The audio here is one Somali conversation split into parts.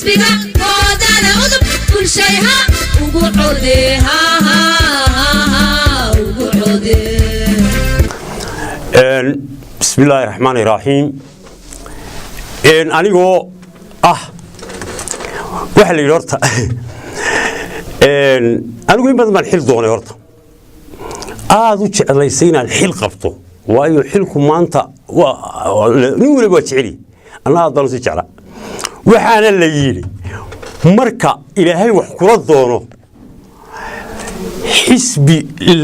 Xisbiga oodale Udub bulshayha ugu code, ugu code. Bismi illaahi raxmaani raxiim. Anigoo ah, waxaa la yidhi horta anigu in badan baan xil doonay, horta aada u jeclaysay inaan xil qabto, waayo xilku maanta nin waliba waa jeceli, anna aad baan usii jeclaa. Waxaana la yidhi marka Ilaahay wax kula doono, xisbi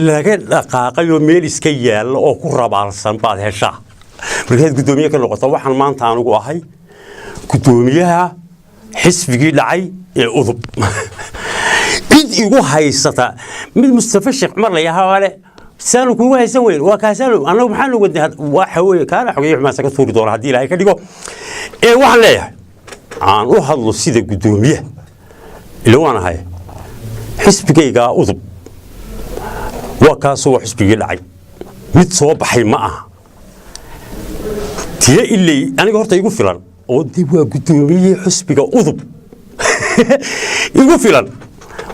laga dhaqaaqayoo meel iska yaalla oo ku rabaalsan baad heshaa markaad guddoomiye ka noqota. Waxaan maanta anigu ahay guddoomiyaha xisbigii dhacay ee Udub. Cid igu haysata mid Mustafa Sheekh Cumar la yahaa le saanu kugu haysan weyn waa kaasaanu. Annagu maxaanu wadnay? Waxa weeye kaana xogeeye xumaasa ka tuuri doona haddii Ilaahay ka dhigo. Ee waxaan leeyahay aan u hadlo sida guddoomiyaha ila waan ahay xisbigaygaa Udub, waa kaasoo waa xisbigii dhacay, mid soo baxay ma aha. Tiye iley aniga horta igu filan oo dib waa guddoomiyihii xisbiga Udub igu filan.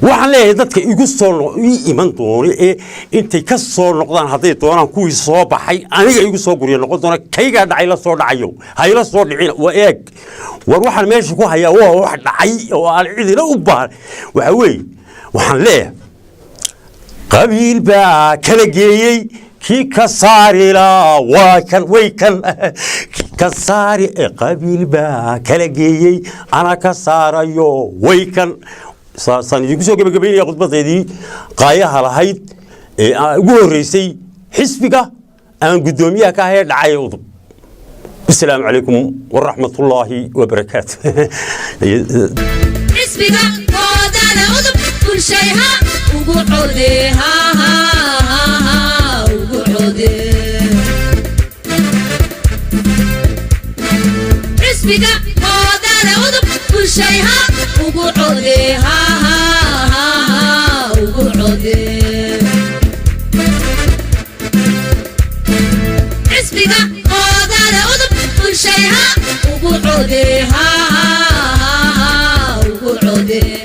Waxaan leeyahay dadka igu soo ii iman doono ee intay ka soo noqdaan hadday doonaan kuwii soo baxay aniga igu soo gurya noqon doona, kaygaa dhacay la soo dhacayo hayla soo dhicin. Waa eeg, war waxaan meesha ku hayaa waa wax dhacay oo aan cidina u baahan. Waxa weeye waxaan leeyahay qabiil baa kala geeyey, kii ka saarila waa kan, way kan kii ka saari. Qabiil baa kala geeyey, ana ka saarayo, way kan. Saasaan idinku soo gebagabaynaya khudbadeedii qaayaha lahayd ee ugu horreysay xisbiga aan guddoomiyaha ka ahee dhacay Udub. Asalaamu calaykum waraxmatullaahi wabarakaatu. Xisbiga oodale Udub bulshayha ugu code, ugu code. Xisbiga oodale Udub bulshayha ugu code, ugu code. Xisbiga oodale Udub bulshayha ugu code, ugu code.